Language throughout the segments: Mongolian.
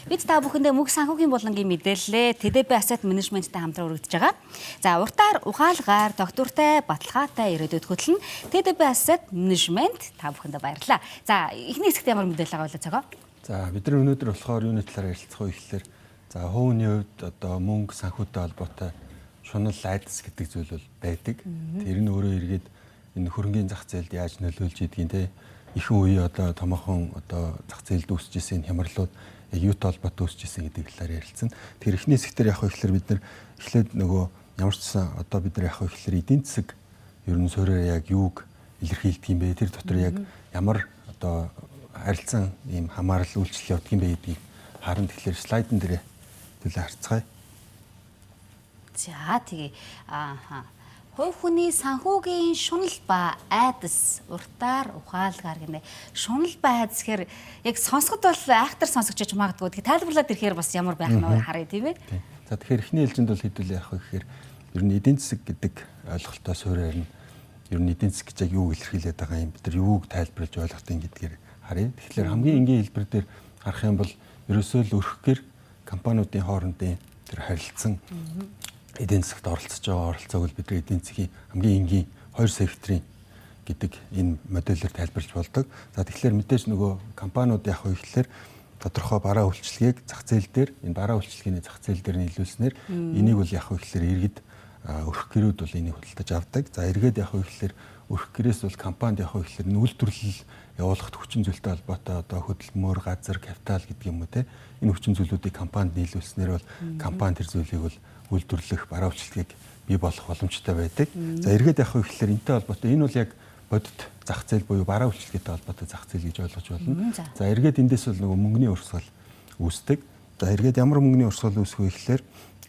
Бид та бүхэндээ мөнх санхүүгийн булангийн мэдээллээ ТДБ Asset Management-тай хамтран өргөдөж байгаа. За, уртаар ухаалгаар, тогтвортой, баталгаатай ирээдүйд хөтлөн ТДБ Asset Management та бүхэндээ баярлалаа. За, эхний хэсэгт ямар мэдээлэл байгаа вэ, Цогоо? За, бид нар өнөөдөр болохоор юуны талаар ярилцах вэ гэхээр, за, хувийн хувьд одоо мөнгө санхүүтэй холбоотой шунал, айдас гэдэг зүйл бол байдаг. Тэр нь өөрөө эргээд энэ хөрөнгийн зах зээлд яаж нөлөөлж ийдгийг те, ихэнх үеийн одоо томоохон одоо зах зээлд үүсэж исэн хямралууд яг юутай холбоотой үүсэж исэн гэдэг талаар ярилцсан. Тэгэхээр эхний хэсгээр яг гэхээр бид нар эхлээд нөгөө ямар ч сан одоо бид нар яг гэхээр эдийн засаг ер нь суурьаар яг юуг илэрхийлдэг юм бэ? Тэр дотор яг ямар одоо харилцан ийм хамаарал үйлчлэл явдаг юм бэ гэдгийг харан. Тэгэхээр слайдн дээрээ төлөө харцгаая. За, тэгээ. Ааха. Хувь хүний санхүүгийн шунал ба айдас уртаар ухаалгаар гинэ. Шунал ба айдас гэхээр яг сонсоход бол айхтар сонсогч магадгүй. Тэгэхээр тайлбарлаад ирэхээр бас ямар байх нь харъя, тийм ээ. За, тэгэхээр эхний ээлжинд бол хэдүүлээ явах вэ гэхээр ер нь эдийн засаг гэдэг ойлголтоо суурьаар нь ер нь эдийн засаг гэж яг юу илэрхийлээд байгаа юм, бид нар юуг тайлбарлаж ойлгох юм гэдгээр харъя. Тэгэхээр хамгийн энгийн хэлбэр дээр харах юм бол ерөөсөө л өрхгөр компаниудын хоорондын тэр харилцан эдийн засагт оролцож байгаа оролцоог бол бид эдийн засгийн хамгийн энгийн хоёр секторын гэдэг энэ модельээр тайлбарлаж болдог. За, тэгэхээр мэдээж нөгөө компаниуд яг вэ гэхээр тодорхой бараа үйлчилгээг зах зээл дээр, энэ бараа үйлчилгээний зах зээл дээр нийлүүлснээр энийг бол яг вэ гэхээр иргэд өрх гэрүүд бол энийг худалдаж авдаг. За, эргээд яг вэ гэхээр өрх гэрээс бол компанид яг вэ гэхээр үйлдвэрлэл явуулахад хүчин зүйлтэй холбоотой одоо хөдөлмөр, газар, капитал гэдэг юм уу те, энэ хүчин зүйлүүдийг компанид нийлүүлснээр бол компани тэр зүйлийг бол үйлдвэрлэх, бараа үйлчилгээг бий болох боломжтой байдаг. За, эргээд яг вэ гэхээр энэтэй холбоотой энэ бол яг бодит зах зээл буюу бараа үйлчилгээтэй холбоотой зах зээл гэж ойлгож байна. За, эргээд эндээс бол нөгөө мөнгөний урсгал үүсдэг. За, эргээд ямар мөнгөний урсгал үүсэх вэ гэхээр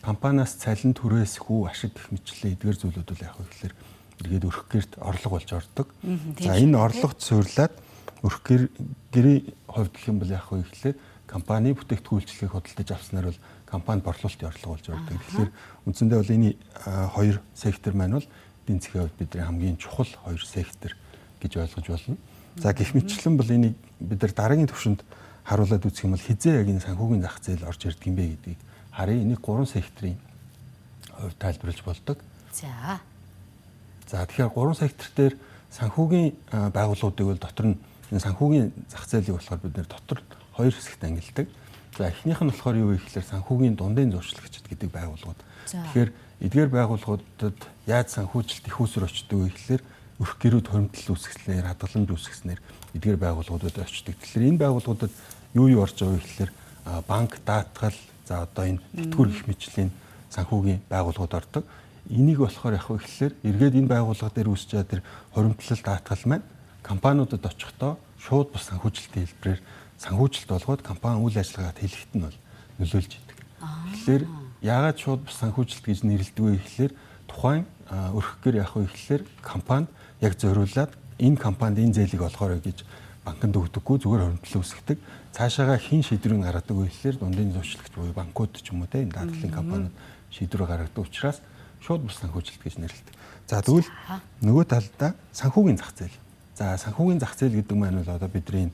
компаниас цалин, түрээс, хүү, ашиг гэх мэтчлэн эдгээр зүйлүүд бол яг вэ гэхээр эргээд өрх гэрт орлого болж ордог. За, энэ орлогот суурлаад өрх гэрийн хувьд гэх юм бол яг вэ гэхээр компани бүтээгдэхүүн үйлчилгээг худалдаж авснаар бол компанид борлуулалтын орлого болж ордог. Тэгэхээр үндсэндээ бол энэ хоёр сектор маань бол эдийн засгийн хувьд бидний хамгийн чухал хоёр сектор гэж ойлгож байна. За, гэх мэтчлэн бол энийг бид нар дараагийн түвшинд харуулад үзэх юм бол хизээ яг энэ санхүүгийн зах зээл орж ирдэг юм бэ гэдгийг харъя. Энийг гурван секторын хувьд тайлбарлаж болдог. За. За, тэгэхээр гурван сектор дээр санхүүгийн байгууллагуудыг бол дотор нь энэ санхүүгийн зах зээлийг болохоор бид нэр дотор хоёр хэсэгт ангилдаг. За, эхнийх нь болохоор юу вэ гэхээр санхүүгийн дундын зуршлагчид гэдэг байгууллагууд. Тэгэхээр эдгээр байгууллагуудад яаж санхүүжилт их усэр очдог вэ гэхээр өрх гэрүүд хуримтлал үүсгэснээр, хадгаламж үүсгэснээр эдгээр байгууллагуудад очдог. Тэгэхээр энэ байгууллагуудад юу юу орж байгаа вэ гэхээр банк, даатгал, за одоо энэ тэтгэвэр гэх мэтчлийн санхүүгийн байгууллагууд ордог. Энийг болохоор яг вэ гэхээр эргээд энэ байгууллага дээр үүсэж байгаа тэр хуримтлал, даатгал маань компаниудад очихдоо шууд бас санхүүжилтийн хэлбэрээр санхүүжилт болгоод компани үйл ажиллагаа тэлэхт нь бол нөлөөлж идэг. Тэгэхээр яагаад шууд бас санхүүжилт гэж нэрлэдэг вэ гэхээр тухайн өрх гэр яг вэ гэхээр компанид яг зориулаад энэ компанид энэ зээлийг олгоорой гэж банкнд өгдөггүй, зүгээр хуримтлал үүсгэдэг. Цаашаага хэн шийдвэрийг гаргадаг вэ гэхээр дундын зуршлагч буюу банкуд ч юм уу те, энэ даатгалын компаниуд шийдвэр гаргадаг учраас шууд бус санхүүжилт гэж нэрлэдэг. За, тэгвэл нөгөө талдаа санхүүгийн зах зээл. За, санхүүгийн зах зээл гэдэг маань бол одоо бидний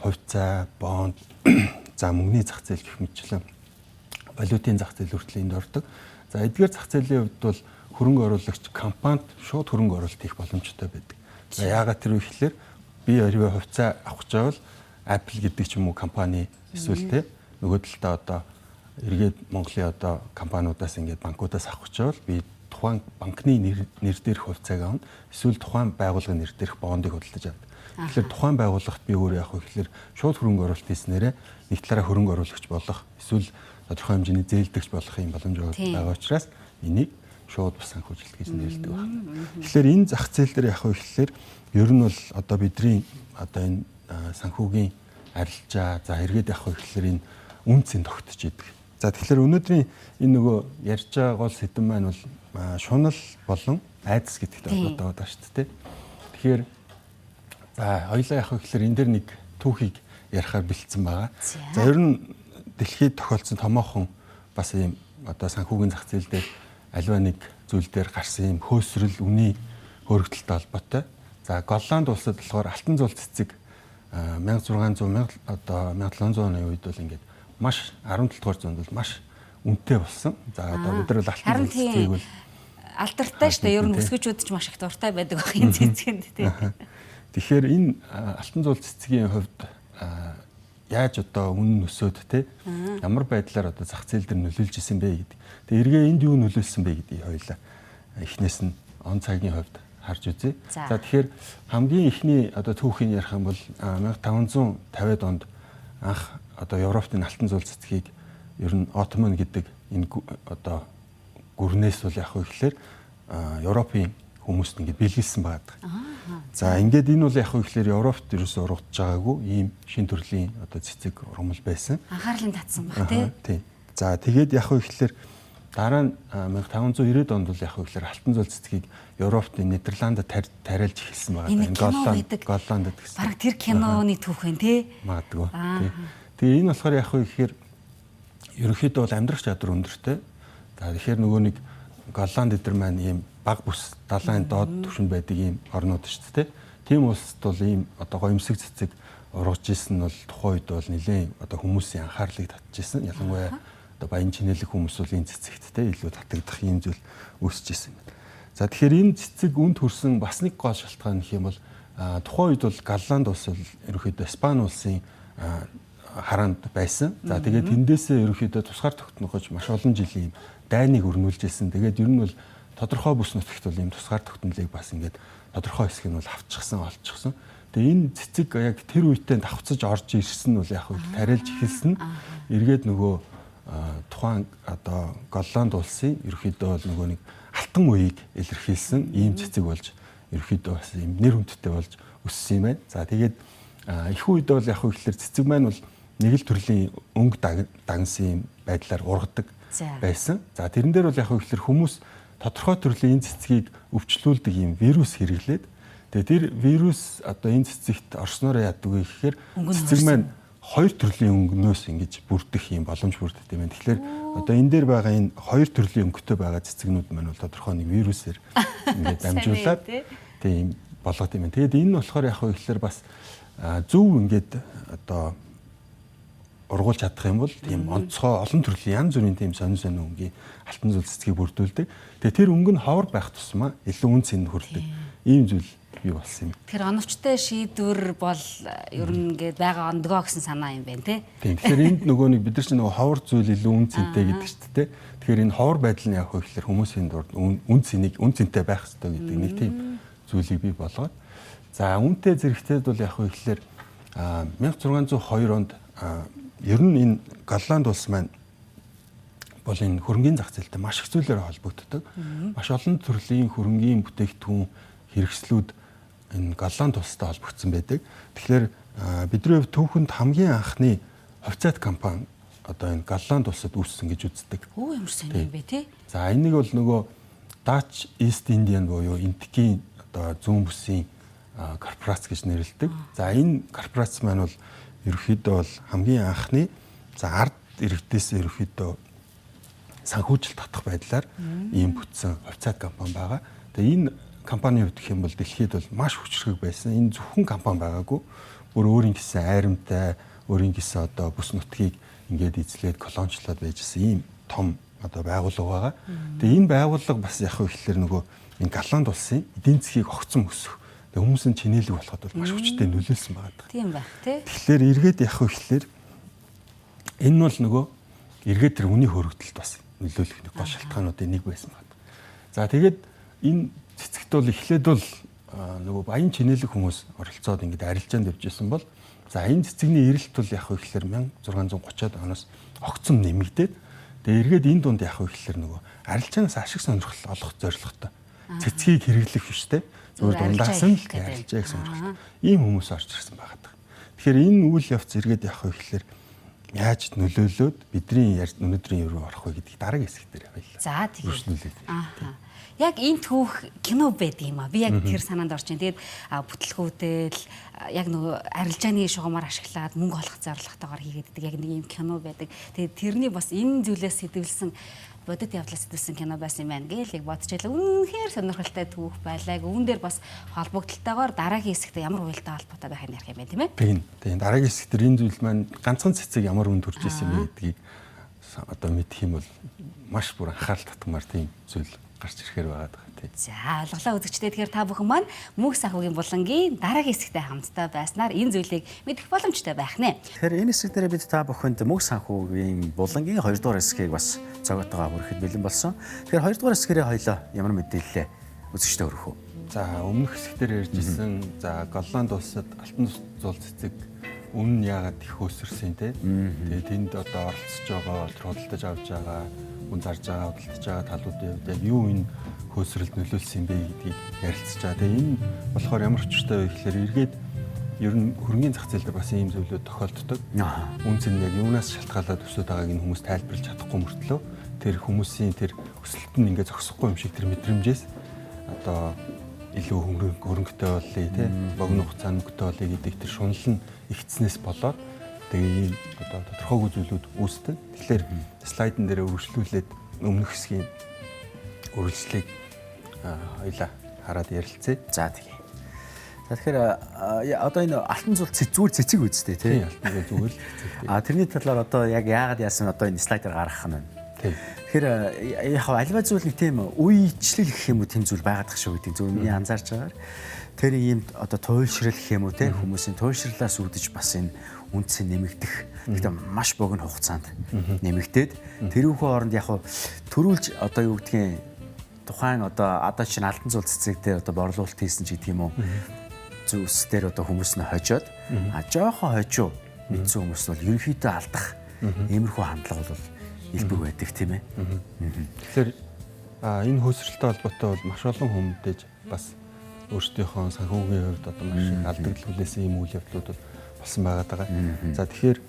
хувьцаа, бонд, за мөнгөний зах зээл гэх мэтчлэн валютын зах зээл хүртэл энд ордог. За, эдгээр зах зээлийн хувьд бол хөрөнгө оруулагч компанид шууд хөрөнгө оруулалт хийх боломжтой байдаг. За, яагаад тэр вэ гэхээр би хэрвээ хувьцаа авах гэж байвал Apple гэдэг ч юм уу компани эсвэл те нөгөө талдаа одоо эргээд Монголын одоо компаниудаас ингээд банкудаас авах гэж байвал би тухайн банкны нэр дээрх хувьцааг авна. Эсвэл тухайн байгууллагын нэр дээрх бондыг худалдаж авдаг. Тэгэхээр тухайн байгууллагт би өөрөө явах вэ гэхээр шууд хөрөнгө оруулалт хийснээрээ нэг талаараа хөрөнгө оруулагч болох эсвэл тодорхой хэмжээний зээлдэгч болох юм боломж байгаа учраас энийг шууд бас санхүүжилт гэж нэрлэдэг байна. Тэгэхээр энэ зах зээл дээр явах вэ гэхээр ер нь бол одоо бидний одоо энэ санхүүгийн арилжаа, за эргээд явах вэ гэхээр энэ үн цэн тогтож идэг. За, тэгэхээр өнөөдрийн энэ нөгөө ярьж байгаа гол сэдэв маань бол шунал болон айдас гэдэгтэй холбоотой байгаа шүү дээ. Тэгэхээр за хоёлаа явах вэ гэхээр энэ дэр нэг түүхийг ярихаар бэлдсэн байгаа. За, ер нь дэлхийд тохиолдсон томоохон бас ийм одоо санхүүгийн зах зээл дээр аливаа нэг зүйл дээр гарсан юм хөөсрөл, үний хөөрөгдөлтэй холбоотой. За, Голланд улсад болохоор алтан зул цэцэг 1600 одоо 1700 оны үед бол ингээд маш 17 дугаар зуунд бол маш үнэтэй болсон. За одоо бид нар бол алтан зул цэцгийг бол алдартай шүү дээ. Ер нь өсгөчүүд ч маш их дуртай байдаг байх энэ цэцгэнд тий. Тэгэхээр энэ алтан зул цэцгийн хувьд яаж одоо үнэн өсөөд те ямар байдлаар одоо зах зээл дээр нөлөөлж исэн бэ гэдэг. Тэгээ эргээ энд юу нөлөөлсөн бэ гэдгийг хоёлаа эхнээс нь он цагийн хувьд харж үзье. За тэгэхээр хамгийн эхний одоо түүхийг ярих юм бол 1550-ад онд анх одоо Европт энэ алтан зул цэцгийг ер нь Отоман гэдэг энэ одоо гүрнээс бол яг гэхээр Европын хүмүүст ингээд бэлгэлсэн байгаа. За ингээд энэ бол яг гэхээр Европт ерөөсөө ургаж байгаагүй ийм шин төрлийн одоо цэцэг ургамал байсан. Анхаарлын татсан баг тий. Тий. За тэгээд яг гэхээр дараа нь 1590-ад онд бол яг гэхээр алтан зул цэцгийг Европт Нидерландд тариалж эхэлсэн байгаа. Энэ Голландд гэсэн. Бараг тэр киноны түүх байна тий. Магадгүй. Тий. Тэгээ энэ болохоор яг гэхээр ерөнхийдөө бол амьдрах чадвар өндөртэй. За тэгэхээр нөгөө нэг Голланд эдэр маань ийм баг бүс далайн доод түвшинд байдаг ийм орнууд шүү дээ. Тийм улсад бол ийм одоо гоёмсог цэцэг ургаж исэн нь бол тухайн үед бол нэлээд одоо хүмүүсийн анхаарлыг татж исэн. Ялангуяа одоо баян чинэлэг хүмүүс бол энэ цэцэгт те илүү татагдах ийм зүйл үүсэж исэн юм байна. За тэгэхээр энэ цэцэг үнд хүрсэн бас нэг гол шалтгаан гэх юм бол тухайн үед бол Голланд улс бол ерөнхийдөө Испани улсын хараанд байсан. За тэгээд тэндээсээ ерөнхийдөө тусгаар тогтнохож маш олон жилийн дайныг өрнүүлж исэн. Тэгээд ер нь бол тодорхой бүс нутагт бол ийм тусгаар тогтнолыг бас ингээд тодорхой хэсэг нь бол авчихсан, олчихсон. Тэгээ энэ цэцэг яг тэр үедээ давхцаж орж ирсэн нь бол яг тариалж эхэлсэн нь эргээд нөгөө тухайн одоо Голланд улсын ерөнхийдөө бол нөгөө нэг алтан үеийг илэрхийлсэн ийм цэцэг болж ерөнхийдөө бас ийм нэр хүндтэй болж өссөн юм байна. За тэгээд их үед бол яг хөө гэхэлэр цэцэг маань бол нэг л төрлийн өнгө дагнсан юм байдлаар ургадаг байсан. За тэрэн дээр бол яг хөө гэхэлэр хүмүүс тодорхой төрлийн энэ цэцгийг өвчлүүлдэг ийм вирус хэрэглээд тэгээ тэр вирус одоо энэ цэцэгт орсноор яадаг вэ гэхээр цэцэг маань хоёр төрлийн өнгөнөөс ингэж бүрдэх юм боломж бүрддэг юм байна. Тэгэхээр одоо энэ дээр байгаа энэ хоёр төрлийн өнгөтэй байгаа цэцэгнүүд маань бол тодорхой нэг вирусээр ингээд дамжуулаад тийм болгоод юм байна. Тэгээд энэ нь болохоор яг хөө гэхэлэр бас зөв ингээд одоо ургуулж чадах юм бол тийм онцгой олон төрлийн янз бүрийн тийм сонин сонин өнгийн алтан зул цэцгийг бүрдүүлдэг. Тэгээ тэр өнгө нь ховор байх тусмаа илүү үн цэнд хүрдэг. Ийм зүйл бий болсон юм. Тэгэхээр оновчтой шийдвэр бол ер нь ингээд байгаа ондгоо гэсэн санаа юм байна тий. Тийм. Тэгэхээр энд нөгөө нэг бид нар чинь нөгөө ховор зүйл илүү үн цэнтэй гэдэг чинь тий. Тэгэхээр энэ ховор байдал нь яг хөө гэхэлэр хүмүүсийн дунд үн цэнийг үн цэнтэй байх ёстой гэдэг нэг тийм зүйлийг бий болгоод. За үнтэй зэрэгтэйд бол яг хөө гэхэлэр 1602 онд ер нь энэ Голланд улс маань бол энэ хөрөнгийн зах зээлтэй маш их зүйлээр холбогддог. Маш олон төрлийн хөрөнгийн бүтээгдэхүүн хэрэгслүүд энэ Голланд улстай холбогдсон байдаг. Тэгэхээр бидний хувьд түүхэнд хамгийн анхны хувьцаат компани одоо энэ Голланд улсад үүссэн гэж үздэг. Өө ямар сонир юм бэ те? За энийг бол нөгөө Dutch East Indian буюу Энтгийн одоо зүүн бүсийн корпорац гэж нэрлэдэг. За энэ корпорац маань бол ерөнхийдөө бол хамгийн анхны за ард иргэдээс ерөнхийдөө санхүүжилт татах байдлаар ийм бүтсэн хувьцаат компани байгаа. Тэгээ энэ компанийн хувьд гэх юм бол дэлхийд бол маш хүчрхэг байсан. Энэ зөвхөн компани байгаагүй. Бүр өөрийн гэсэн айрамтай, өөрийн гэсэн одоо бүс нутгийг ингээд эзлээд колоничлоод байжсэн ийм том одоо байгууллага байгаа. Тэгээ энэ байгууллага бас яг хөө гэхэлэр нөгөө энэ Голланд улсын эдийн засгийг огцом өсөх. Тэгээ хүмүүс нь чинээлэг болоход бол маш хүчтэй нөлөөлсөн байгаа. Тийм байх тий. Тэгэхээр эргээд яг хөө гэхэлэр энэ нь бол нөгөө эргээд тэр үний хөрөгдөлд бас нөлөөлөх нэг гол шалтгаануудын нэг байсан байна. За тэгээд энэ цэцэгт бол эхлээд бол нөгөө баян чинээлэг хүмүүс оролцоод ингээд арилжаанд явж исэн бол за энэ цэцэгний эрэлт бол яг хөө гэхэлэр 1630-ад оноос огцом нэмэгдээд тэгээ эргээд энэ дунд яг хөө гэхэлэр нөгөө арилжаанаас ашиг сонирхол олох зорилготой цэцгийг хэрэглэх биш те зүгээр дундаас нь арилжааг сонирхолтой ийм хүмүүс орж ирсэн байгаа. Тэгэхээр энэ үйл явц эргээд яг хөө гэхэлэр яаж нөлөөлөөд бидний өнөөдрийн юу руу орох вэ гэдгийг дараагийн хэсэг дээр явъя. За тэгээд. Аа. Яг энэ түүх кино байд юм а. Би яг тэр санаанд орж байна. Тэгээд бүтлгүүдэл яг нөгөө арилжааны шугамар ашиглаад мөнгө олох зорилготойгоор хийгээд байдаг яг нэг юм кино байдаг. Тэгээд тэрний бас энэ зүйлээс сэдвэлсэн бодит явдлаас сэдвэлсэн кино байсан юм байна гээл яг бодож байлаа. Үнэхээр сонирхолтой түүх байлаа. Үүн дээр бас холбогдлолтойгоор дараагийн хэсэгтээ ямар уялдаа холбоотой байхыг ярих юм байна, тийм ээ? Тийм. Тийм. Дараагийн хэсэг дээр энэ зүйл маань ганцхан цэцэг ямар үнд хүрч ирсэн юм бэ гэдгийг одоо мэдэх юм бол маш бүр анхаарал татмаар тийм зүйл гарч ирэхээр байгаа даа тий. За, ойлголоо үзэгчдээ. Тэгэхээр та бүхэн маань мөнх санхүүгийн булангийн дараагийн хэсэгтээ хамтдаа байснаар энэ зүйлийг мэдэх боломжтой байх нэ. Тэгэхээр энэ хэсэг дээр бид та бүхэнд мөнх санхүүгийн булангийн 2 дугаар хэсгийг бас цогтойгоо хүрэхэд бэлэн болсон. Тэгэхээр 2 дугаар хэсгэрээ хоёлоо ямар мэдээлэлээ үзэгчдээ хүргэх үү? За, өмнөх хэсэг дээр ярьж исэн, за Голланд улсад алтан зул цэцэг үнэн нь яагаад их хөөсөрсөн те. Тэгээд тэнд одоо оролцож байгаа, худалдаж авч байгаа, үн зарж байгаа, худалдаж байгаа талуудын хувьд яг юу энэ хөөсрөлд нөлөөлсөн юм бэ гэдгийг ярилцж байгаа. Тэгээд энэ болохоор ямар учиртай вэ гэхээр эргээд ер нь хөрөнгөний зах зээл дээр бас ийм зүйлүүд тохиолддог. Үн цэн яг юунаас шалтгаалаад өсөд байгааг нь хүмүүс тайлбарлаж чадахгүй мөртлөө тэр хүмүүсийн тэр өсөлт нь ингээд зогсохгүй юм шиг тэр мэдрэмжээс одоо илүү хөрөнгөтэй болъё те, богино хугацаанд мөнгөтэй болъё гэдэг тэр шунал нь ихтснээс болоод тэгээ ийм одоо тодорхойгүй зүйлүүд үүсдэг. Тэгэхээр слайдн дээр үргэлжлүүлээд өмнөх хэсгийн үргэлжлэлийг хоёлаа хараад ярилцъя. За тэгье. За, тэгэхээр одоо энэ алтан зул зүгээр цэцэг үстэй тий. Тийм, алтан зул зүгээр л цэцэг. А тэрний талаар одоо яг яагаад яасан одоо энэ слайдаар гаргах нь байна. Тийм. Тэгэхээр яг альва зүйл нэг тийм үечлэл гэх юм уу тийм зүйл байгаад тах шүү гэдэг зөв миний анзаарч байгаагаар тэр ийм одоо туйлшрал гэх юм уу те хүмүүсийн туйлшрлаас үүдэж бас энэ үндсэн нэмэгдэх. Гэхдээ маш богино хугацаанд нэмэгдээд тэрүүхүү оронд яг төрүүлж одоо юу гэдгийг тухайн одоо чинь алтан зул цэцэг дээр одоо борлуулалт хийсэн ч гэдэг юм уу зүйлс дээр одоо хүмүүс нь хожоод а жоохон хожуу мэдсэн хүмүүс бол ерөнхийдөө алдах иймэрхүү хандлага бол илбэг байдаг тийм ээ. Тэгэхээр энэ хөөсрөлтэй холбоотой бол маш олон хүн мэдээж бас өөрсдийнхөө санхүүгийн хувьд одоо маш их алдагдал хүлээсэн ийм үйл явдлууд бол болсон байгаа даа. За, тэгэхээр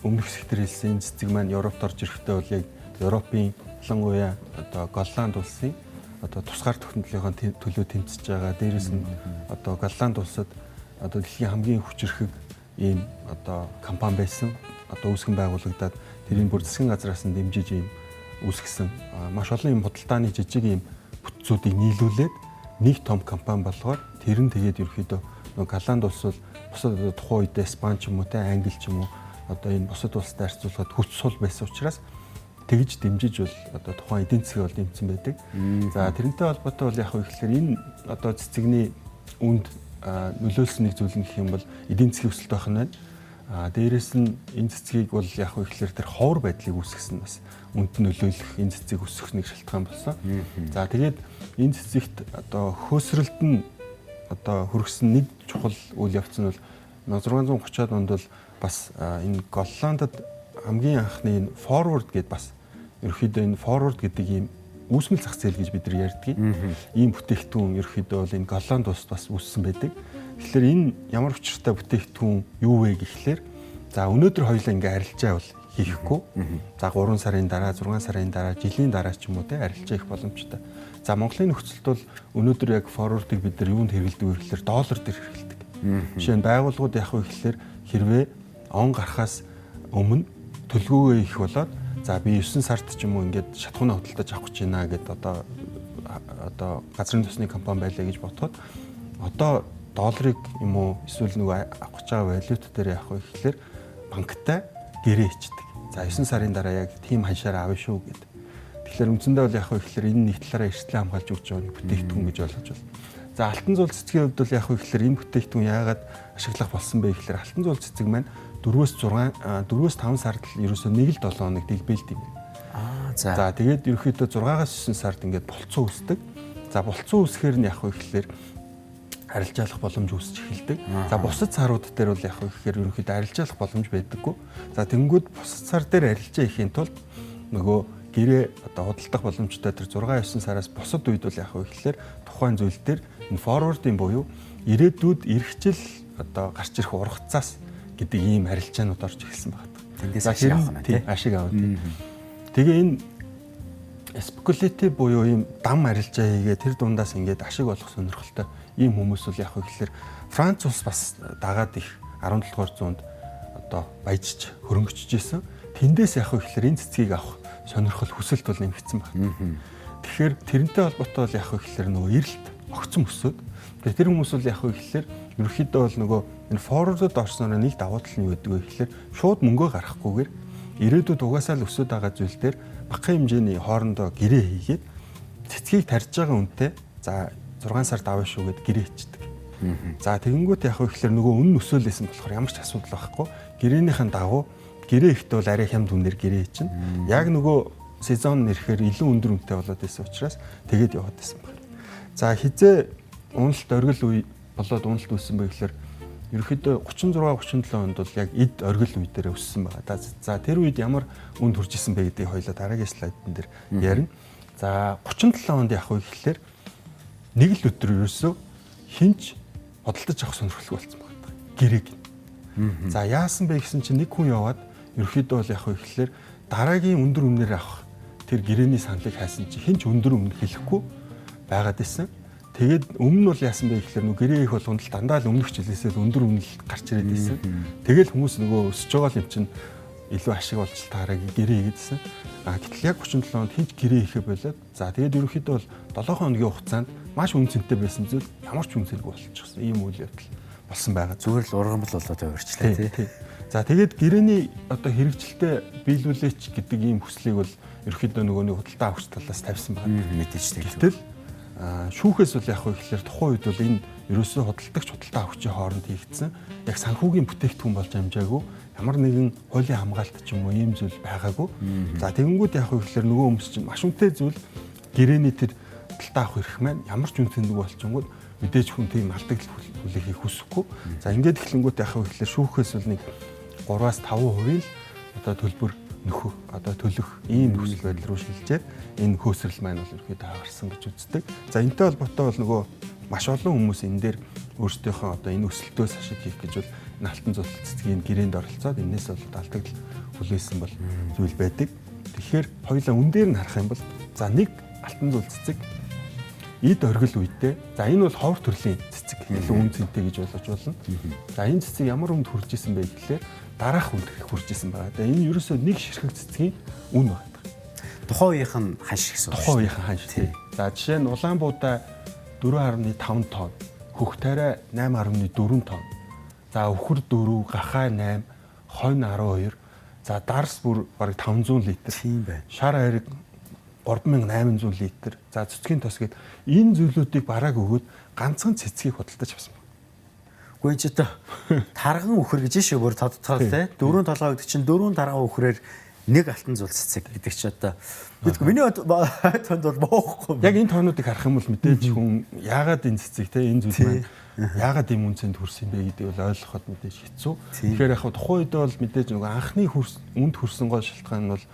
өмнөх хэсэг дээр хэлсэн энэ цэцэг маань Европт орж ирэхдээ бол яг Европын ялангуяа одоо Голланд улсын одоо тусгаар тогтнолынхоо төлөө тэмцэж байгаа. Дээрээс нь одоо Голланд улсад одоо дэлхийн хамгийн хүчирхэг ийм одоо компани байсан. Одоо үүсгэн байгуулагдаад тэрийг бүр засгийн газраас нь дэмжиж ийм үүсгэсэн. Маш олон ийм худалдааны жижиг ийм бүтцүүдийг нийлүүлээд нэг том компани болгоод тэр нь тэгээд ерөөхдөө нөгөө Голланд улс бол бусад одоо тухайн үед Испани ч юм уу те, Англи ч юм уу одоо энэ бусад улстай харьцуулахад хүч сул байсан учраас тэгж дэмжиж бол одоо тухайн эдийн засгийг бол дэмжсэн байдаг. За, тэрнтэй холбоотой бол яг хөө ихлээр энэ одоо цэцэгний үнд нөлөөлсөн нэг зүйл нь гэх юм бол эдийн засгийн өсөлт байх нь байна. А дээрэс нь энэ цэцгийг бол яг хөө ихлээр тэр ховор байдлыг үүсгэсэн бас үнд нөлөөлөх энэ цэцгийг өсгөх нэг шалтгаан болсон. За, тэгээд энэ цэцэгт одоо хөөсрөлд нь одоо хүргэсэн нэг чухал үйл явц нь бол 1630-аад онд бол бас энэ Голландд хамгийн анхны энэ forward гэдээ бас ерөөхдөө энэ forward гэдэг ийм үүсмэл зах зээл гэж бид нар ярьдаг. Ийм бүтээгдэхүүн ерөөхдөө бол энэ Голланд улсад бас үүссэн байдаг. Тэгэхээр энэ ямар учиртай бүтээгдэхүүн юу вэ гэхлээр за өнөөдөр хоёулаа ингээ арилжаа бол хийхгүй. За, 3 сарын дараа, 6 сарын дараа, жилийн дараа ч юм уу те арилжаа хийх боломжтой. За, Монголын нөхцөлд бол өнөөдөр яг forward-ыг бид нар юунд хэрэглэдэг вэ гэхлээр доллар дээр хэрэглэдэг. Жишээ нь байгууллагууд яг вэ гэхлээр хэрвээ он гарахаас өмнө төлгөөгөө их болоод за би 9 сард ч юм уу ингээд шатхуунаа худалдаж авах гэж байна гэд одоо газрын тосны компани байлаа гэж бодоход одоо долларыг юм уу эсвэл нөгөө авах гэж байгаа валют дээр явах вэ гэхлээр банктай гэрээ хийчдэг. За, 9 сарын дараа яг тийм ханшаараа авна шүү гэд. Тэгэхээр үндсэндээ бол яг вэ гэхлээр энэ нэг талаараа эрсдлээ хамгаалж өгч байгаа нэг бүтээгдэхүүн гэж ойлгож байна. За, алтан зул цэцгийн хувьд бол яг вэ гэхлээр энэ бүтээгдэхүүн яагаад ашиглах болсон бэ гэхлээр алтан зул цэцэг маань 4-өөс 6 4-өөс 5 сард л ерөөсөө 1 л 7 хоног дэлбэлт юм байна. Аа, за. За, тэгээд ерөөхдөө 6-аас 9 сард ингээд болцоо үүсдэг. За, болцоо үүсэхээр нь яг вэ гэхлээр арилжаалах боломж үүсч эхэлдэг. За, бусад сарууд дээр бол яг вэ гэхээр ерөнхийдөө арилжаалах боломж байдаггүй. За, тэнгүүд бусад сар дээр арилжаа хийхин тулд нөгөө гэрээ одоо худалдах боломжтой тэр 6 9 сараас бусад үед бол яг вэ гэхээр тухайн зүйл дээр энэ forward-ын буюу ирээдүйд эрхжил одоо гарч ирэх ургацаас гэдэг ийм арилжаанууд орж эхэлсэн байна. Тэндээс ашиг авах нь тий. Ашиг авах тий. Тэгээ энэ Спекулятив буюу ийм дам арилжаа хийгээ тэр дундаас ингээд ашиг олох сонирхолтой ийм хүмүүс бол яг вэ гэхээр Франц улс бас дагаад их 17 дугаар зуунд одоо баяжж хөрөнгөчж исэн. Тэндээс яг вэ гэхээр энэ цэцгийг авах сонирхол хүсэлт бол нэмэгдсэн байна. Тэгэхээр тэрнтэй холбоотой бол яг вэ гэхээр нөгөө эрэлт огцом өсөөд тэгээ тэр хүмүүс бол яг вэ гэхээр ерөнхийдөө бол нөгөө энэ форвардд орсноор нэг давуу тал нь юу гэдэг вэ гэхээр шууд мөнгөө гаргахгүйгээр ирээдүйд угаасаа л өсөд байгаа зүйл дээр багахан хэмжээний хоорондоо гэрээ хийгээд цэцгийг тарьж байгаа үнэтэй за 6 сард авна шүү гэд гэрээ хийчдэг. За тэгэнгүүт яг вэ гэхээр нөгөө үнэн өсөөлсэн болохоор ямар ч асуудал байхгүй. Гэрээнийхэн дагуу гэрээ ихтэй бол арай хямд үнээр гэрээ хийчин. Яг нөгөө сезон нэрэхээр илүү өндөр үнэтэй болоод байсан учраас тэгээд яваад байсан байна. За хизээ уналт оргил үе болоод уналт үүссэн бэ гэхээр ерөнхийдөө 36 37 онд бол яг эд оргил үе дээр өссөн байгаа. За тэр үед ямар үнд хүрч исэн бэ гэдгийг хоёлаа дараагийн слайдн дээр ярина. За 37 онд яг вэ гэхээр нэг л өдөр ерөөсөө хинч худалдаж авах сонирхолгүй болсон байна. Гэрээг. За яасан бэ гэсэн чинь нэг хүн яваад ерөнхийдөө бол яг вэ гэхээр дараагийн өндөр үнээр авах тэр гэрээний саналыг хайсан чинь хинч өндөр үнэ хэлэхгүй байгаад исэн. Тэгээд өмнө нь бол яасан бэ гэхээр нөгөө гэрээ их болгонд л дандаа л өмнөх жилээсээ л өндөр үнэл гарч ирээд байсан. Тэгэл хүмүүс нөгөө өсөж байгаа юм чинь илүү ашиг болж таараа гэрээ хийгээдсэн. А гэтэл яг 37 онд хинч гэрээ хийхэ болоод за тэгээд ерөнхийдөө бол 7 хоногийн хугацаанд маш үн цэнтэй байсан зүйл ямар ч үн цэнгүй болчихсон. Ийм үйл явдал болсон байгаа. Зүгээр л ургамал болоод хувирчлаа тий. За тэгээд гэрээний одоо хэрэгжилтээ биелүүлээч гэдэг ийм хүслийг бол ерөнхийдөө нөгөө нэг худалдаа авахч талаас тавьсан байгаа. Мэдээж тийм. Гэтэл шүүхээс бол яг вэ гэхээр тухайн үед бол энэ ерөөсөө худалдагч худалдаа авахчийн хооронд хийгдсэн яг санхүүгийн бүтээгдэхүүн болж амжаагүй ямар нэгэн хуулийн хамгаалалт ч юм уу ийм зүйл байгаагүй. За тэгэнгүүт яг вэ гэхээр нөгөө хүмүүс чинь маш үнэтэй зүйл гэрээний тэр худалдаа авах эрх маань ямар ч үн цэнгүй болчингууд мэдээж хүн тийм алдагдал хүлээхийг хүсэхгүй. За ингээд эхлэнгүүт яг вэ гэхээр шүүхээс бол нэг 3-аас 5% л одоо төлбөр нөхөх одоо төлөх ийм нөхцөл байдал руу шилжээд энэ хөөсрөл маань бол ерөөхдөө хагарсан гэж үздэг. За энэтэй холбоотой бол нөгөө маш олон хүмүүс энэ дээр өөрсдийнхөө одоо энэ өсөлтөөс ашиг хийх гэж бол энэ алтан зул цэцгийн гэрээнд оролцоод энээс бол алдагдал хүлээсэн бол зүйл байдаг. Тэгэхээр хоёулаа үн дээр нь харах юм бол за нэг алтан зул цэцэг эд оргил үедээ за энэ бол ховор төрлийн цэцэг илүү үн цэнтэй гэж ойлгож байна. За энэ цэцэг ямар үнд хүрж исэн бэ гэхлээр дараах үнд хүрж исэн байгаа. Тэгээ энэ ерөөсөө нэг ширхэг цэцгийн үн байна. Тухайн үеийнх нь ханш гэсэн үг. Тухайн үеийнх нь ханш тий. За жишээ нь Улаанбуудаа 4.5 тонн, хөх тариа 8.4 тонн. За өвхөр 4, гахай 8, хонь 12. За дарс бүр бараг 500 литр. Тийм байна. Шар хайрыг 3800 литр. За цэцгийн тос гээд энэ зүйлүүдийг барааг өгөөд ганцхан цэцгийг худалдаж авсан байна. Үгүй ч одоо тарган үхэр гэж шүү бүр тодтгол те. Дөрвөн толгой гэдэг чинь дөрвөн тарган үхрээр нэг алтан зул цэцэг гэдэг чи одоо миний тонд бол боохгүй. Яг энэ тоонуудыг харах юм бол мэдээж хүн яагаад энэ цэцэг те энэ зүйл маань яагаад ийм үнцэнд хүрсэн бэ гэдгийг бол ойлгоход мэдээж хэцүү. Тэгэхээр яг тухайн үед бол мэдээж нөгөө анхны үнд хүрсэн гол шалтгаан нь бол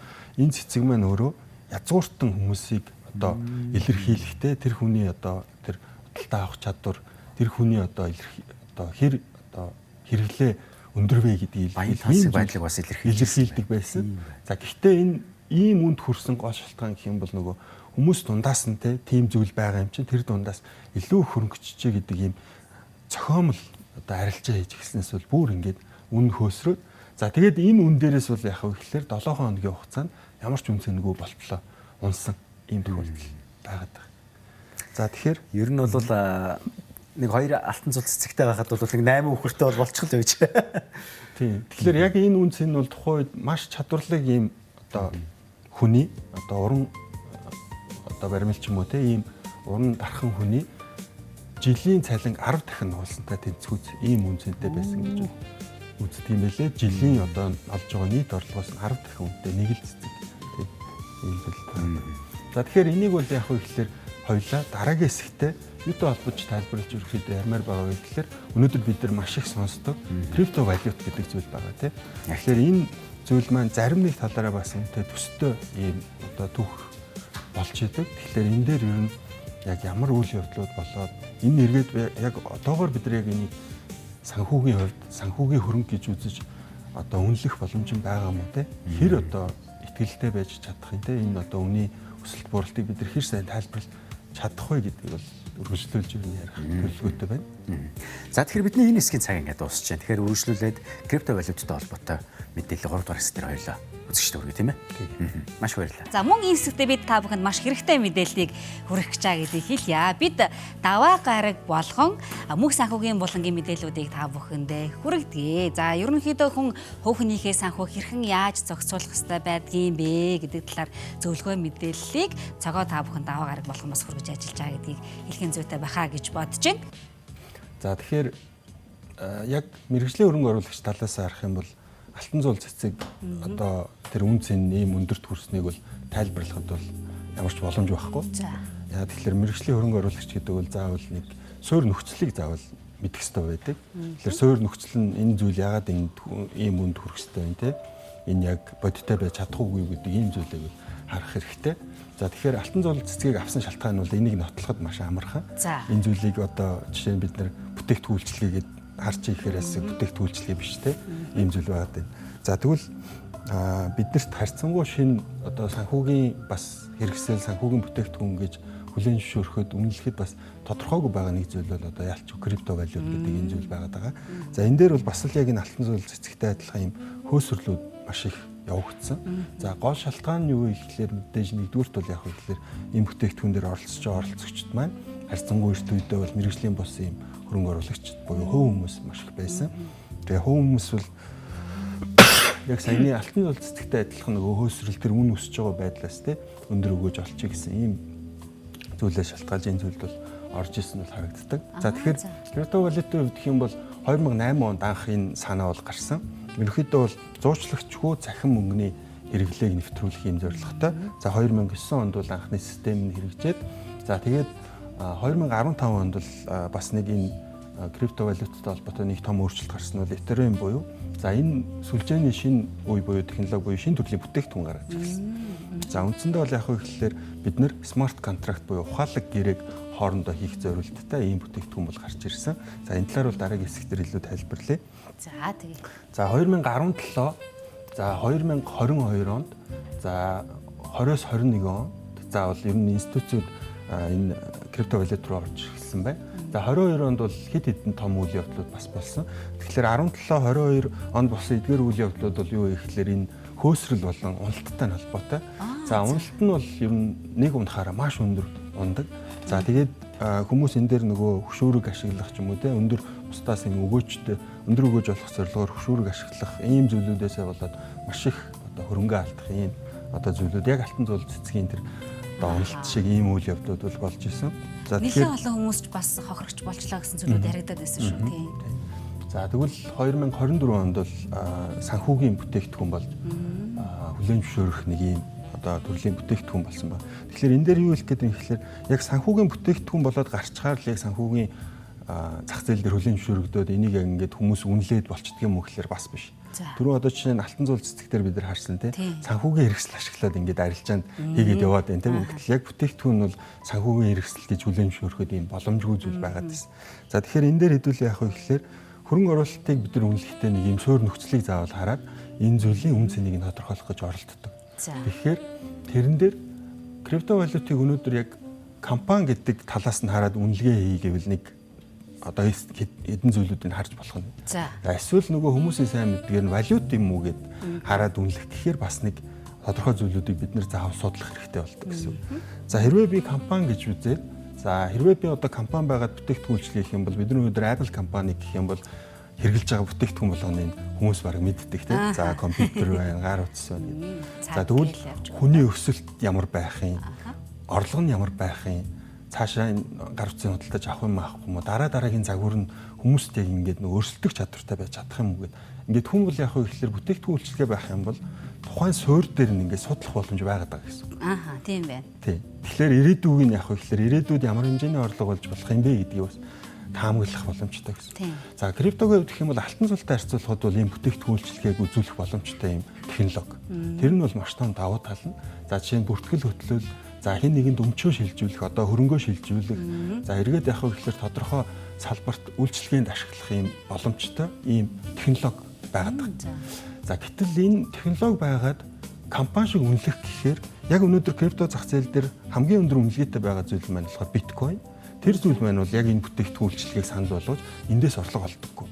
энэ цэцэг маань өөрөө язгууртан хүмүүсийг одоо илэрхийлэхдээ тэр хүний одоо тэр худалдаа авах чадвар тэр хүний одоо одоо хэр одоо хэрэглээ өндөр вэ гэдгийг баян байдлыг бас илэрхийлдэг байсан. За гэхдээ энэ ийм үнд хүрсэн гол шалтгаан гэх юм бол нөгөө хүмүүс дундаас нь тийм зүйл байгаа юм чинь тэр дундаас илүү хөрөнгөчжээ гэдэг ийм зохиомл одоо арилжаа хийж эхэлснээс бол бүр ингээд үн хөөсрөөд за тэгээд энэ үн дээрээс бол яах вэ гэхээр 7 хоногийн хугацаанд ямар ч үн цэнгүй болтлоо унсан ийм тохиолдол байгаад байгаа. За тэгэхээр ер нь бол нэг хоёр алтан зул цэцэгтэй байхад бол нэг 8 үхэртэй бол болчих л байж. Тийм. Тэгэхээр яг энэ үн цэн нь бол тухайн үед маш чадварлаг ийм одоо хүний одоо уран одоо баримл ч юм уу те ийм уран дархан хүний жилийн цалин 10 дахин нуулсантай тэнцвүүц ийм үн цэнтэй байсан гэж үздэг юм байлээ. Жилийн одоо олж байгаа нийт орлогоос нь 10 дахин үнэтэй нэг л цэцэг тийм ийм зүйл байна. За тэгэхээр энийг бол яг хөө ихлээр хоёлаа дараагийн хэсэгтээ юутай холбож тайлбарлаж ерөөхдөө ярмаар байгаа вэ гэхээр өнөөдөр бид нар маш их сонсдог крипто валют гэдэг зүйл байгаа тийм. Тэгэхээр энэ зүйл маань зарим нэг талаараа бас үнэтэй төстэй ийм одоо түүх болж идэг. Тэгэхээр энэ дээр ер нь яг ямар үйл явдлууд болоод энэ эргээд яг одоогоор бид нар яг энийг санхүүгийн хувьд санхүүгийн хөрөнгө гэж үзэж одоо үнэлэх боломж нь байгаа юм уу те? Хэр одоо итгэлтэй байж чадах юм те? Энэ одоо үнийн өсөлт бууралтыг бид нар хэр сайн тайлбарлаж чадах вэ гэдгийг бол үргэлжлүүлж юу ярих төлөвлөгөөтэй байна. За, тэгэхээр бидний энэ хэсгийн цаг ингээд дуусч байна. Тэгэхээр үргэлжлүүлээд крипто валюттай холбоотой мэдээлэл 3 дугаар хэсэг дээр хоёлоо үзэгчтэй хүргэе, тийм ээ. Маш баярлалаа. За, мөн энэ хэсэгтээ бид та бүхэнд маш хэрэгтэй мэдээллийг хүргэх гэж байгаа гэдгийг хэлье. Бид даваа гараг болгон мөнх санхүүгийн булангийн мэдээллүүдийг та бүхэндээ хүргэдэг. За, ерөнхийдөө хүн хувь хүнийхээ санхүү хэрхэн яаж зохицуулах ёстой байдгийг бэ гэдэг талаар зөвлөгөө мэдээллийг цогоо та бүхэн даваа гараг болгон бас хүргэж ажиллаж байгаа гэдгийг хэлхийн зүйтэй байхаа гэж бодож байна. За, тэгэхээр яг мэргэжлийн хөрөнгө оруулагч талаас харах юм бол алтан зуул цэцэг одоо тэр үн цэн ийм өндөрт хүрснийг бол тайлбарлахад бол ямар ч боломж байхгүй. За. Яг тэгэхээр мэргэжлийн хөрөнгө оруулагч гэдэг бол заавал нэг суур нөхцөлийг заавал мэдэх ёстой байдаг. Тэгэхээр суур нөхцөл нь энэ зүйл яагаад энэ ийм үнд хүрэх ёстой вэ, те? Энэ яг бодиттой байж чадахгүй гэдэг ийм зүйлийг бол харах хэрэгтэй. За, тэгэхээр алтан зуул цэцгийг авсан шалтгаан нь бол энийг нотлоход маш амархан. Энэ зүйлийг одоо жишээ нь бид нар бүтээгдэхүүн үйлчилгээгээд харж ирэхээрээс бүтээгдэхүүн үйлчилгээ биш, те? Ийм зүйл байгаад байна. За, тэгвэл биднэрт харьцангуй шинэ одоо санхүүгийн бас хэрэгсэл, санхүүгийн бүтээгдэхүүн гэж хүлээн зөвшөөрөхөд, үнэлэхэд бас тодорхойгүй байгаа нэг зүйл бол одоо ялч крипто валют гэдэг энэ зүйл байгаад байгаа. За, энэ дээр бол бас л яг энэ алтан зуул цэцэгтэй адилхан юм хөөсөрлүүд маш их явагдсан. За, гол шалтгаан нь юу вэ гэхлээр мэдээж нэгдүгüрт бол яг вэ гэхлээр ийм бүтээгдэхүүн дээр оролцож байгаа оролцогчд маань харьцангуй эрт үедээ бол мэргэжлийн бус ийм хөрөнгө оруулагч буюу хувь хүмүүс маш их байсан. Тэгээ хувь хүмүүс бол яг саяны алтан зуул цэцэгтэй адилхан нөгөө хөөсрөл, тэр үн өсөж байгаа байдлаас те өндөр өгөөж олчих гэсэн ийм зүйлээ шалтгаалж энэ зүйлд бол орж исэн бол харагддаг. За, тэгэхээр крипто валютын хувьд гэх юм бол 2008 онд анх энэ санаа бол гарсан. Ерөнхийдөө бол зуучлагчгүй цахим мөнгөний хэрэглээг нэвтрүүлэх юм зорилготой. За, 2009 онд бол анхны систем нь хэрэгжээд, за, тэгээд 2015 онд бол бас нэг энэ крипто валюттай холбоотой нэг том өөрчлөлт гарсан нь бол Ethereum буюу за энэ сүлжээний шинэ үе буюу технологи буюу шинэ төрлийн бүтээгдэхүүн гаргаж ирсэн. За, үндсэндээ бол яг хөө гэхлээр бид нэр smart contract буюу ухаалаг гэрээг хоорондоо хийх зорилттой ийм бүтээгдэхүүн бол гарч ирсэн. За, энэ талаар бол дараагийн хэсэг дээр илүү тайлбарлая. За, тэгээ. За, 2017, за, 2022 онд, за, 20-оос 21 онд за бол ер нь институцүүд энэ крипто валют руу орж эхэлсэн байна. За, 22 онд бол хэд хэдэн том үйл явдлууд бас болсон. Тэгэхээр 17, 22 онд болсон эдгээр үйл явдлууд бол юу вэ гэхлээр энэ хөөсрөл болон уналттай нь холбоотой. За, уналт нь бол ер нь нэг унахаараа маш өндөр унадаг. За, тэгээд хүмүүс энэ дээр нөгөө хөшүүрэг ашиглах ч юм уу те, өндөр бусдаас юм өгөөжтэй, өндөр өгөөж олох зорилгоор хөшүүрэг ашиглах ийм зүйлүүдээсээ болоод маш их одоо хөрөнгө алдах ийм одоо зүйлүүд яг алтан зуул цэцгийн тэр одоо уналт шиг ийм үйл явдлууд бол болж исэн. За, тэгэхээр нэлээд олон хүмүүс ч бас хохирогч болчлоо гэсэн зүйлүүд яригадаад байсан шүү, тийм. За, тэгвэл 2024 онд бол санхүүгийн бүтээгдэхүүн болж хүлээн зөвшөөрөх нэг ийм одоо төрлийн бүтээгдэхүүн болсон байна. Тэгэхээр энэ дээр юу хэлэх гээд юм гэхлээр яг санхүүгийн бүтээгдэхүүн болоод гарчхаар л яг санхүүгийн зах зээл дээр хүлээн зөвшөөрөгдөөд энийг яг ингээд хүмүүс үнэлээд болчдөг юм уу гэхлээр бас биш. Түрүү одоо жишээ нь алтан зуул цэцэг дээр бид нар харсан тий. Санхүүгийн хэрэгсэл ашиглаад ингээд арилжаанд хийгээд яваад байна тийм. Гэтэл яг бүтээгдэхүүн нь бол санхүүгийн хэрэгсэл гэж хүлээн зөвшөөрөхөд ийм боломжгүй зүйл байгаад байсан. За, тэгэхээр энэ дээр хэдүүлээ яах вэ гэхлээр хөрөнгө оруулалтыг бид нар үнэлэхдээ нэг ийм суур нөхцөлийг заавал хараад энэ зүйлийн үн цэнийг нь тодорхойлох гэж оролддог. Тэгэхээр тэрэн дээр крипто валютыг өнөөдөр яг компани гэдэг талаас нь хараад үнэлгээ хий гэвэл нэг одоо хэдэн зүйлүүдийг харж болох нь. За, эсвэл нөгөө хүмүүсийн сайн мэддгээр нь валют юм уу гэд хараад үнэлэх гэхээр бас нэг тодорхой зүйлүүдийг бид нэр заавал судлах хэрэгтэй болдог гэсэн үг. За, хэрвээ би компани гэж үзээд, за, хэрвээ би одоо компани байгаад бүтээгдэхүүн үйлчилгээ хийх юм бол бид нар өнөөдөр Apple компани гэх юм бол хэрэглэж байгаа бүтээгдэхүүн болгоныг хүмүүс бараг мэддэг тийм. За, компьютер байна, гар утас байна гэдэг. За, тэгвэл хүний өсөлт ямар байх юм? Орлого нь ямар байх юм? Цаашаа энэ гар утсын худалдаж авах юм авахгүй юм уу? Дараа дараагийн загвар нь хүмүүст яг ингээд нөө өрсөлдөх чадвартай байж чадах юм уу гэд. Ингээд хүн бол яг хөө ихлээр бүтээгдэхүүн үйлчилгээ байх юм бол тухайн суурь дээр нь ингээд судлах боломж байгаад байгаа гэсэн. Ааха, тийм байна. Тийм. Тэгэхээр ирээдүг нь яг хөө ихлээр ирээдүйд ямар хэмжээний орлого болж болох юм бэ гэдгийг бас таамаглах боломжтой гэсэн. За, криптогийн хувьд гэх юм бол алтан зултай харьцуулахад бол ийм бүтээгдэхүүн үйлчилгээг үзүүлэх боломжтой ийм технологи. Тэр нь бол маш том давуу тал нь. За, жишээ нь бүртгэл хөтлөл, за, хэн нэгэнд өмчөө шилжүүлэх, одоо хөрөнгөө шилжүүлэх, за, эргээд яг хөө гэхэлэр тодорхой салбарт үйлчилгээнд ашиглах ийм боломжтой ийм технологи байгаад байгаа. За, гэтэл энэ технологи байгаад компани шиг үнэлэх гэхээр яг өнөөдөр крипто зах зээл дээр хамгийн өндөр үнэлгээтэй байгаа зүйл маань болохоор биткойн. Тэр зүйл маань бол яг энэ бүтээгдэхүүн үйлчилгээг санал болгож эндээс орлого олдоггүй.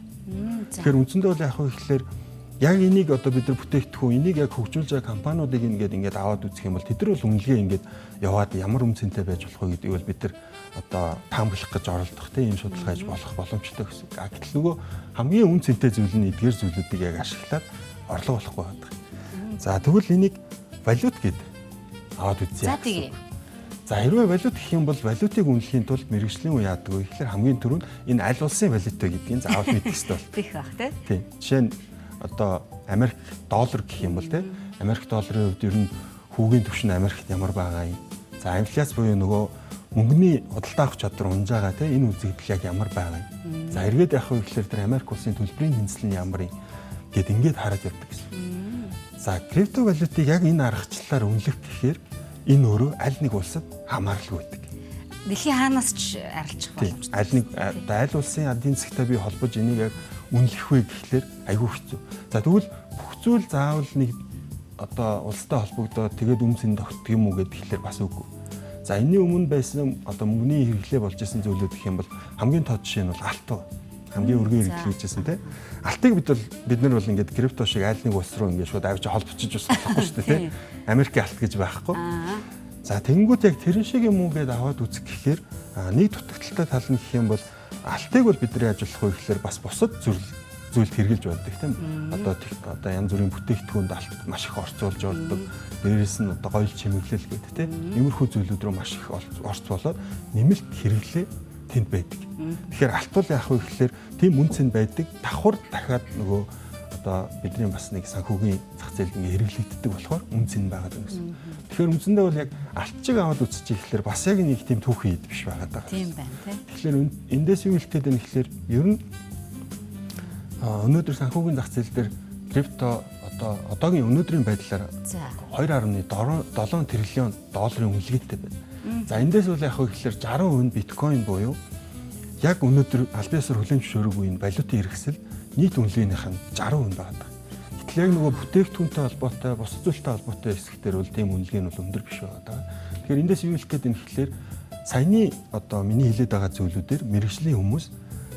Тэгэхээр үндсэндээ бол яг вэ гэхээр яг энийг одоо бид нар бүтээгдэхүүн энийг яг хөгжүүлж байгаа компаниудыг ингээд аваад үзэх юм бол тэд нар бол үнэлгээ ингээд яваад ямар үнэ цэнтэй байж болох вэ гэдгийг бол бид нар одоо таамаглах гэж оролдох тийм судалгаа хийж болох боломжтой гэсэн. Гэтэл нөгөө хамгийн үнэ цэнтэй зүйл нь эдгээр зүйлүүдийг яг ашиглаад орлого болохгүй байдаг. За тэгвэл энийг валют гэдэг аваад үзье. За тэгье. За хэрвээ валют гэх юм бол валютыг үнэлэхийн тулд мэргэжлийн үе яадаг вэ гэхээр хамгийн түрүүнд энэ аль улсын валют вэ гэдгийг заавал мэдэх хэрэгтэй бол. Тийх бах тий. Тийм. Жишээ нь одоо Америк доллар гэх юм бол тий. Америк долларын хувьд ер нь хүүгийн түвшин Америкт ямар байгаа юм. За инфляц буюу нөгөө мөнгөний худалдаа авах чадвар унж байгаа тий. Энэ үзэгдэл яг ямар байгаа юм. За эргээд явах вэ гэхээр тэр Америк улсын төлбөрийн хэнцэл нь ямар юм гэд ингээд хараад явдаг гэсэн. За крипто валютыг яг энэ аргачлалаар үнэлэх гэхээр энэ өөрөө аль нэг улсад хамааралгүй байдаг. Дэлхийн хаанаас ч арилжах боломжтой. Аль нэг одоо аль улсын эдийн засгтай би холбож энийг яг үнэлэх вэ гэхлээр айгүй хэцүү. За тэгвэл бүх зүйл заавал нэг одоо улстай холбогдоод тэгээд үнэ цэн тогтдог юм уу гэхлээр бас үгүй. За энэний өмнө байсан одоо мөнгөний хэрэглээ болж исэн зүйлүүд гэх юм бол хамгийн тод жишээ нь бол алт байна. Хамгийн өргөн хэрэглэж байсан тий. Алтыг бид нар бол ингээд крипто шиг аль нэг улс руу ингээд шууд авч холбочиж бас болохгүй шүү дээ тий. Америкийн алт гэж байхгүй. За тэгэнгүүт яг тэрэн шиг юм уу гэдээ аваад үзэх гэхээр нэг дутагдaltaй тал нь гэх юм бол алтыг бол бид нар яаж болох вэ гэхээр бас бусад зүйлд хэрэгжилж байдаг тийм. Одоо янз бүрийн бүтээгдэхүүнд алт маш их орцуулж ордог. Дээрээс нь одоо гоёл чимэглэл гэдэг тийм. Иймэрхүү зүйлүүд рүү маш их орц болоод нэмэлт хэрэглээ тэнд байдаг. Тэгэхээр алт бол яах вэ гэхээр тийм үн цэн байдаг. Давхар дахиад нөгөө одоо бидний бас нэг санхүүгийн зах зээлд ингээ хэрэглэгддэг болохоор үн цэн байгаад байна гэсэн. Тэгэхээр үндсэндээ бол яг алтчиг аваад үзчих гэхээр бас яг нэг тийм түүхэн ид биш байгаад байгаа. Тийм байна тий. Тэгэхээр эндээс юу хэлэх гээд байна гэхээр ер нь өнөөдөр санхүүгийн зах зээл дээр крипто одоо одоогийн өнөөдрийн байдлаар 2.7 триллион долларын үнэлгээтэй байна. За эндээс бол яг гэхээр 60% нь биткойн буюу яг өнөөдөр албан ёсоор хүлээн зөвшөөрөөгүй энэ валютын хэрэгсэл нийт үнэлгээнийх нь 60% байгаа. Гэтэл яг нөгөө бүтээгдэхүүнтэй холбоотой, бусад зүйлтэй холбоотой хэсэгтэр бол тийм үнэлгээ нь бол өндөр биш байгаа. Тэгэхээр эндээс юу хэлэх гээд байна гэхээр саяны одоо миний хэлээд байгаа зүйлүүдээр мэргэжлийн хүмүүс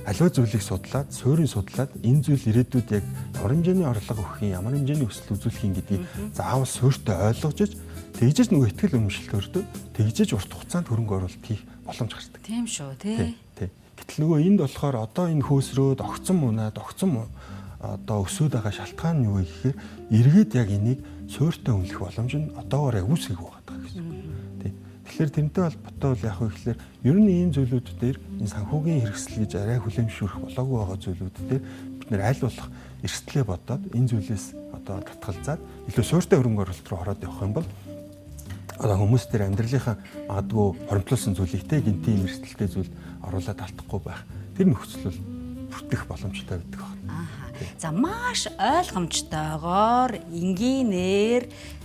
аливаа зүйлийг судлаад, суурин судлаад энэ зүйл ирээдүйд яг ямар хэмжээний орлого өгөх юм, ямар хэмжээний өсөлт үзүүлэх юм гэдгийг заавал суурьтай ойлгож тэгжиж нөгөө ихтгэл үнэмшилт өрдөг, тэгжиж урт хугацаанд хөрөнгө оруулалт хийх боломж гардаг. Тийм шүү, тий. Тий. Гэтэл нөгөө энд болохоор одоо энэ хөөсрөөд огцон мунаад огцон одоо өсөөд байгаа шалтгаан нь юу вэ гэхээр эргээд яг энийг суурьтай үнэлэх боломж нь одоогоор яг үүсгэх байгаа гэсэн үг. Тий. Тэгэхээр тэрнтэй холбоотой бол яг вэ гэхээр ер нь ийм зүйлүүд дээр энэ санхүүгийн хэрэгсэл гэж арай хүлээн зөвшөөрөх болоогүй байгаа зүйлүүд дээр бид нэр аль болох эрсдлээ бодоод энэ зүйлээс одоо татгалзаад илүү суурьтай хөрөнгө оруулалт руу ороод явах юм бол одоо хүмүүс тэр амьдралынхаа магадгүй хоримтлуулсан зүйлийг те гинтийн эрсдэлтэй зүйлд оруулаад алдахгүй байх тэр нөхцөл бол бүртгэх боломжтой байдаг байна. За маш ойлгомжтойгоор энгийнээр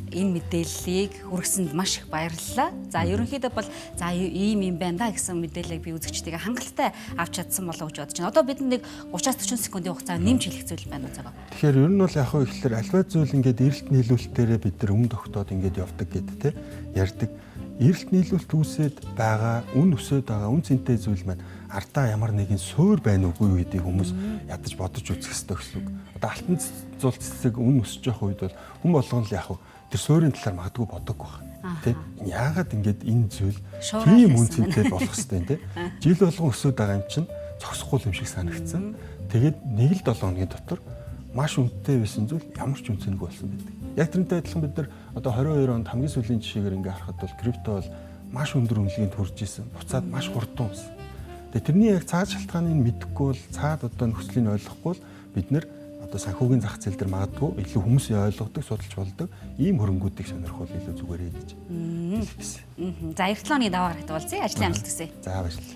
энэ мэдээллийг хүргэсэнд маш их баярлалаа. За ерөнхийдөө бол за ийм юм байна да гэсэн мэдээллийг би үзэгчдийг хангалттай авч чадсан болов уу гэж бодож байна. Одоо бид нэг 30-40 секундын хугацаа нэмж хэлэх зүйл байна уу заа. Тэгэхээр ер нь бол яг хөө ихлээр альва зүйл ингээд эрэлт нийлүүлэлтээрээ бид нар өмнө тогтоод ингээд явдаг гэд те ярьдаг. Эрэлт нийлүүлэлт үүсээд байгаа, үн өсөөд байгаа, үн цэнтэй зүйл маань ардаа ямар нэгэн суур байна уугүй гэдгийг хүмүүс ядаж бодож үзэх хэрэгтэй гэсэн үг. Одоо алтан зул цэцэг үн өсөж явах үед бол хүн болгон л яг тэр суурийн талаар магадгүй бодоагүй байна. Тэ? Яагаад ингэж энэ зүйл тийм үн цэнтэй болох хэрэгтэй юм те? Жил болгон өсөөд байгаа юм чинь зогсохгүй юм шиг санагдсан. Тэгээд нэг л 7 хоногийн дотор маш үнэтэй байсан зүйл ямар ч үнцэнгүй болсон байдаг. Яг тэрнтэй адилхан бид нар одоо 22 онд хамгийн сүүлийн жишээгээр ингээ харахад бол крипто бол маш өндөр үнэлгээнд хүрж исэн. Буцаад маш хурдан унсан. Тэгээ тэрний яг цаад шалтгааныг мэдэхгүй бол цаад одоо нөхцөлийг ойлгохгүй бол бид нэр одоо санхүүгийн зах зээл дээр магадгүй илүү хүмүүсийн ойлгодог, судалж болдог ийм хөрөнгүүдийг сонирхвол илүү зүгээрээ гэж хэлсэн. За эх 7 хоногийн даваа гарагт уулзъя. Ажлын амжилт хүсье. За баярлалаа.